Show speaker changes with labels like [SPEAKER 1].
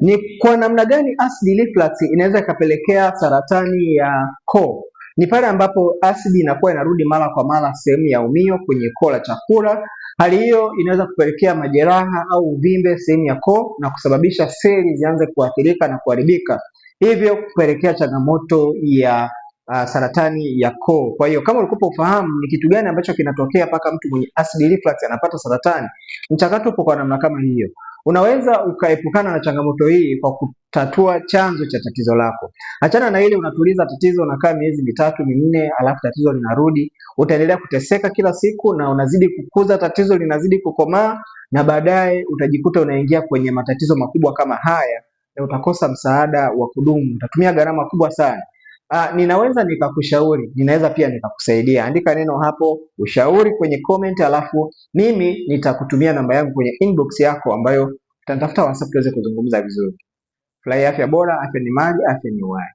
[SPEAKER 1] Ni kwa namna gani acid reflux inaweza ikapelekea saratani ya koo? Ni pale ambapo asidi inakuwa inarudi mara kwa mara sehemu ya umio kwenye koo la chakula. Hali hiyo inaweza kupelekea majeraha au uvimbe sehemu ya koo na kusababisha seli zianze kuathirika na kuharibika, hivyo kupelekea changamoto ya saratani ya koo. Kwa hiyo kama ulikuwa ufahamu ni kitu gani ambacho kinatokea mpaka mtu mwenye acid reflux anapata saratani, mchakato upo kwa namna kama hiyo. Unaweza ukaepukana na changamoto hii kwa kutatua chanzo cha tatizo lako. Achana na ile unatuliza tatizo, unakaa miezi mitatu minne, alafu tatizo linarudi. Utaendelea kuteseka kila siku na unazidi kukuza tatizo, linazidi kukomaa, na baadaye utajikuta unaingia kwenye matatizo makubwa kama haya na utakosa msaada wa kudumu, utatumia gharama kubwa sana. Ninaweza nikakushauri, ninaweza pia nikakusaidia. Andika neno hapo ushauri kwenye comment, alafu mimi nitakutumia namba yangu kwenye inbox yako ambayo utanitafuta WhatsApp tuweze kuzungumza vizuri. Furahia afya bora, afya ni mali, afya ni uhai.